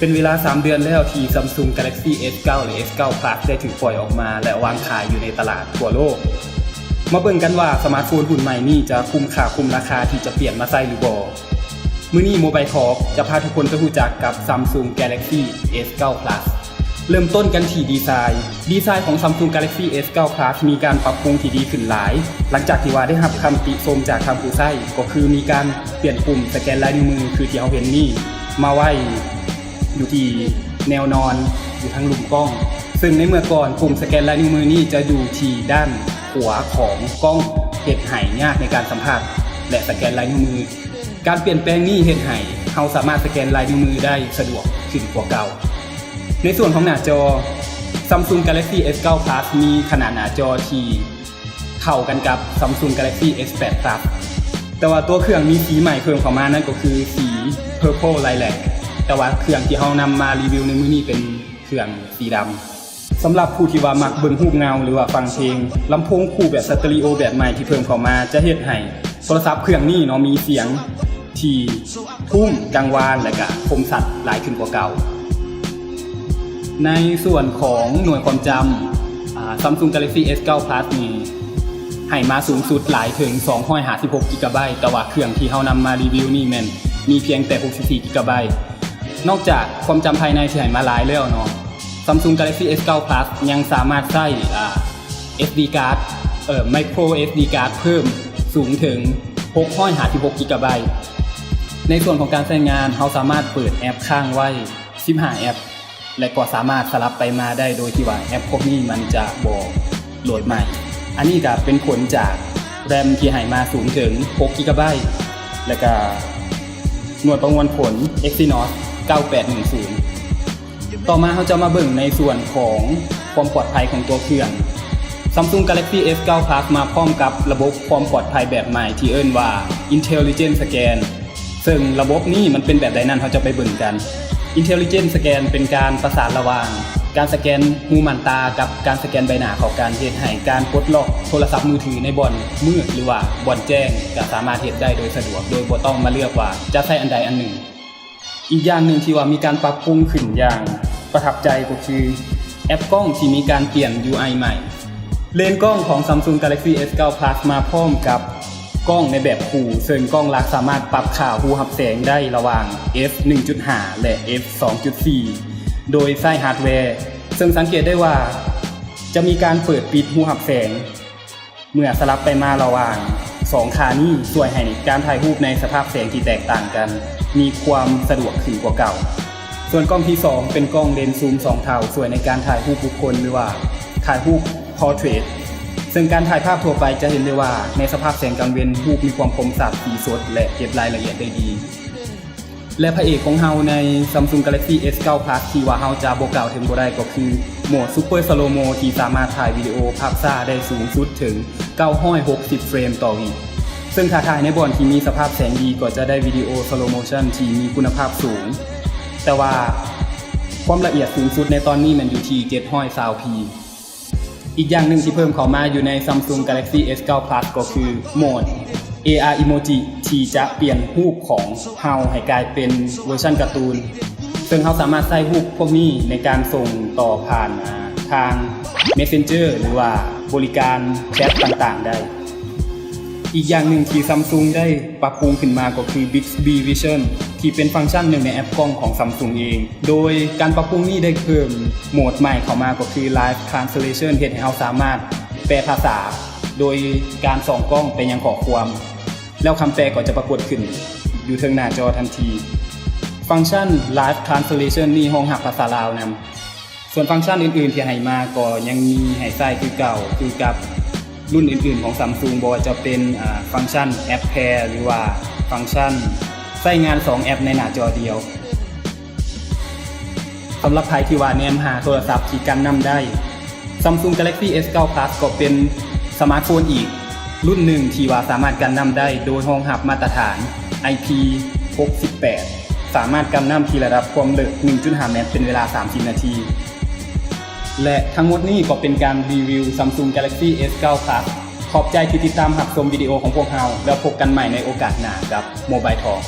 ເປັນເວລາສາມເດືອນແລ້ວທີ່ Samsung Galaxy S ເກົ້າ ແລະ S ເກົ້າ Plus ໄດ້ຖືກປ່ອຍອອກມາ ແລະ ວາງຂາຍຢູ່ໃນຕະຫຼາດທົ່ວໂລກ. ມາເບິ່ງກັນວ່າສະມາດໂຟນຮຸ່ນໃໝ່ນີ້ຈະຄຸ້ມຄ່າຄຸ້ມລາຄາທີ່ຈະປ່ຽນມາໃຊ້ຫຼືບໍ່? ມື້ນີ້ Mobile Talk ຈະພາທຸກຄົນໄປຮູ້ຈັກກັບ Samsung Galaxy S ເກົ້າ Plus. ເລີ່ມຕົ້ນກັນທີ່ດີໄຊ. ດີໄຊຂອງ Samsung Galaxy S ເກົ້າ Plus ມີການປັບປຸງທີ່ດີຂຶ້ນຫຼາຍ ຫຼັງຈາກທີ່ວ່າໄດ້ຮັບຄຳຕິຊົມຈາກທາງຜູ້ໃຊ້ ກໍຄືມີການປ່ຽນປຸ່ມສະແກນລາຍນິ້ວມື ຄືທີ່ເຮົາເຫັນນີ້ ມາໄວ້ຢູ່ທີ່ແນວນອນ ຢູ່ທາງລຸ່ມກ້ອງ. ເຊິ່ງໃນເມື່ອກ່ອນ ປຸ່ມສະແກນລາຍນິ້ວມືນີ້ຈະຢູ່ທີ່ດ້ານຂວາຂອງກ້ອງ ເຮັດໃຫ້ຍາກໃນການສຳຜັດ ແລະ ສະແກນລາຍນິ້ວມື. ການປ່ຽນແປງນີ້ເຮັດໃຫ້ເຮົາສາມາດສະແກນລາຍນິ້ວມືໄດ້ສະດວກຂຶ້ນກວ່າເກົ່າ. ໃນສ່ວນຂອງໜ້າຈໍ, Samsung Galaxy S ເກົ້າ Plus ມີຂະໜາດໜ້າຈໍທີ່ເທົ່າກັນກັບ Samsung Galaxy S ແປດ Plus, ແຕ່ວ່າຕົວເຄື່ອງມີສີໃໝ່ເພີ່ມເຂົ້າມາ, ນັ້ນກໍຄືສີ Purple Lilac, ແຕ່ວ່າເຄື່ອງທີ່ເຮົານຳມາຣີວິວໃນມື້ນີ້ເປັນເຄື່ອງສີດຳ. ສຳລັບຜູ້ທີ່ວ່າມັກເບິ່ງຮູບເງົາ ຫຼືວ່າຟັງເພງ, ລຳໂພງຄູ່ແບບສະເຕີຣີໂອແບບໃໝ່ທີ່ເພີ່ມເຂົ້າມາ ຈະເຮັດໃຫ້ໂທລະສັບເຄື່ອງນີ້ເນາະ ມີສຽງທີ່ທຸ້ມ, ກັງວານ ແລະ ກະຄົມຊັດຫຼາຍຂຶ້ນກວ່າເກົ່າ. ໃນສ່ວນຂອງໜ່ວຍຄວາມຈຳ, ອາ, Samsung Galaxy S ເກົ້າ Plus ນີ້ໃຫ້ມາສູງສຸດຫຼາຍເຖິງສອງຮ້ອຍຫ້າສິບຫົກ GB, ແຕ່ວ່າເຄື່ອງທີ່ເຮົານຳມາຣີວິວນີ້ແມ່ນມີພຽງແຕ່ ຫົກສິບສີ່ GB. ນອກຈາກຄວາມຈຳພາຍໃນທີ່ໃຫ້ມາຫຼາຍແລ້ວເນາະ, Samsung Galaxy S ເກົ້າ Plus ຍັງສາມາດໃຊ້ ອາ SD card ເອີ micro SD card ເພີ່ມສູງເຖິງຫົກຮ້ອຍຫ້າສິບຫົກ GB. ໃນສ່ວນຂອງການໃຊ້ງານ, ເຮົາສາມາດເປີດແອັບຄ້າງໄວ້ສິບຫ້າແອັບ ແລະ ກໍສາມາດສະຫຼັບໄປມາໄດ້ ໂດຍທີ່ວ່າແອັບພວກນີ້ມັນຈະບໍ່ໂຫຼດໃໝ່. ອັນນີ້ກໍເປັນຜົນຈາກ RAM ທີ່ໃຫ້ມາສູງເຖິງຫົກ GB ແລະ ກະໜ່ວຍປະມວນຜົນ Exynos ເກົ້າແປດໜຶ່ງສູນ. ຕໍ່ມາເຮົາຈະມາເບິ່ງໃນສ່ວນຂອງຄວາມປອດໄພຂອງຕົວເຄື່ອງ. Samsung Galaxy S ເກົ້າ Plus ມາພ້ອມກັບລະບົບຄວາມປອດໄພແບບໃໝ່ທີ່ເອີ້ນວ່າ Intelligent Scan, ເຊິ່ງລະບົບນີ້ມັນເປັນແບບໃດນັ້ນ ເຮົາຈະໄປເບິ່ງກັນ. Intelligent Scan ເປັນການປະສານລະຫວ່າງການສະແກນຮູໝັນຕາກັບການສະແກນໃບໜ້າເຂົ້າກັນ, ເຮັດໃຫ້ການປົດລັອກໂທລະສັບມືຖືໃນບ່ອນມືດ ຫຼືວ່າບ່ອນແຈ້ງ ກະສາມາດເຮັດໄດ້ໂດຍສະດວກ ໂດຍບໍ່ຕ້ອງມາເລືອກວ່າຈະໃຊ້ອັນໃດອັນໜຶ່ງ. ອີກຢ່າງໜຶ່ງທີ່ວ່າມີການປັບປຸງຂຶ້ນຢ່າງປະທັບໃຈກໍຄືແອັບກ້ອງທີ່ມີການປ່ຽນ UI ໃໝ່. ເລນກ້ອງຂອງ Samsung Galaxy S ເກົ້າ Plus ມາພ້ອມກັບກ້ອງໃນແບບຄູ່, ເຊິ່ງກ້ອງຫຼັກສາມາດປັບຄ່າຮູຮັບແສງໄດ້ລະຫວ່າງ F ໜຶ່ງຈຸດຫ້າ ແລະ F ສອງຈຸດສີ່ ໂດຍໃຊ້ຮາດແວ, ເຊິ່ງສັງເກດໄດ້ວ່າຈະມີການເປີດປິດຮູຮັບແສງ ເມື່ອສະຫຼັບໄປມາລະຫວ່າງສອງຄ່ານີ້ ຊ່ວຍໃຫ້ການຖ່າຍຮູບໃນສະພາບແສງທີ່ແຕກຕ່າງກັນມີຄວາມສະດວກຂຶ້ນກວ່າເກົ່າ. ສ່ວນກ້ອງທີສອງເປັນກ້ອງເລນຊູມສອງເທົ່າ, ຊ່ວຍໃນການຖ່າຍຮູບບຸກຄົນ ຫຼືວ່າຖ່າຍຮູບ Portrait, ເຊິ່ງການຖ່າຍພາບທົ່ວໄປຈະເຫັນໄດ້ວ່າໃນສະພາບແສງກາງເວັນ ຮູບມີຄວາມຄົມຊັດ, ສີສົດ ແລະ ເກັບລາຍລະອຽດໄດ້ດີ. ແລະ ພະເອກຂອງເຮົາໃນ Samsung Galaxy S ເກົ້າ Plus ທີ່ວ່າເຮົາຈະບໍ່ກ່າວເຖິງບໍ່ໄດ້ກໍຄືໂໝດ Super Slow Mo ທີ່ສາມາດຖ່າຍວິດີໂອພາບຊ້າໄດ້ສູງສຸດເຖິງເກົ້າຮ້ອຍຫົກສິບເຟຣມຕໍ່ວິ, ເຊິ່ງຖ້າຖ່າຍໃນບ່ອນທີ່ມີສະພາບແສງດີກໍຈະໄດ້ວິດີໂອ Slow Motion ທີ່ມີຄຸນນະພາບສູງ, ແຕ່ວ່າຄວາມລະອຽດສູງສຸດໃນຕອນນີ້ແມ່ນຢູ່ທີ່ເຈັດຮ້ອຍຊາວພີ. ອີກຢ່າງໜຶ່ງທີ່ເພີ່ມເຂົ້າມາຢູ່ໃນ Samsung Galaxy S ເກົ້າ Plus ກໍຄືໂໝດ AR Emoji ທີ່ຈະປ່ຽນຮູບຂອງເຮົາໃຫ້ກາຍເປັນເວີຊັນກາຕູນ, ເຊິ່ງເຮົາສາມາດໃຊ້ຮູບພວກນີ້ໃນການສົ່ງຕໍ່ຜ່ານ ອາ ທາງ Messenger ຫຼືວ່າບໍລິການແຊັດຕ່າງໆໄດ້. ອີກຢ່າງໜຶ່ງທີ່ Samsung ໄດ້ປັບປຸງຂຶ້ນມາກໍຄື Bixby Vision ທີ່ເປັນຟັງຊັນໜຶ່ງໃນແອັບກ້ອງຂອງ Samsung ເອງ. ໂດຍການປັບປຸງນີ້ໄດ້ເພີ່ມໂໝດໃໝ່ເຂົ້າມາກໍຄື Live Translation ເຮັດໃຫ້ເຮົາສາມາດແປພາສາໂດຍການສ່ອງກ້ອງໄປຍັງຂໍ້ຄວາມ, ແລ້ວຄຳແປກໍຈະປາກົດຂຶ້ນຢູ່ເທິງໜ້າຈໍທັນທີ. ຟັງຊັນ Live Translation ນີ້ຮອງຮັບພາສາລາວນຳ. ສ່ວນຟັງຊັນອື່ນໆທີ່ໃຫ້ມາກໍຍັງມີໃຫ້ໃຊ້ຄືເກົ່າ ຄືກັບລຸ້ນອື່ນໆຂອງ Samsung ບໍ່ວ່າຈະເປັນ ອາ ຟັງຊັນ App Pair ຫຼືວ່າຟັງຊັນໃຊ້ງານສອງແອັບໃນໜ້າຈໍດຽວ. ສຳລັບໃຜທີ່ວ່າແນມຫາໂທລະສັບທີ່ກັນນ້ຳໄດ້, Samsung Galaxy S ເກົ້າ Plus ກໍເປັນສະມາດໂຟນອີກລຸ້ນໜຶ່ງທີ່ວ່າສາມາດກັນນ້ຳໄດ້ ໂດຍຮອງຮັບມາດຕະຖານ ໄອພີ ຫົກສິບແປດ ສາມາດກັນນ້ຳທີ່ລະດັບຄວາມເລິກ ໜຶ່ງຈຸດຫ້າແມັດ ເປັນເວລາສາມສິບນາທີ. ແລະ ທັງໝົດນີ້ກໍເປັນການຣີວິວ Samsung Galaxy S ເກົ້າ Plus. ຂອບໃຈທີ່ຕິດຕາມຮັບຊົມວິດີໂອຂອງພວກເຮົາ, ແລ້ວພົບກັນໃໝ່ໃນໂອກາດໜ້າກັບ Mobile Talk.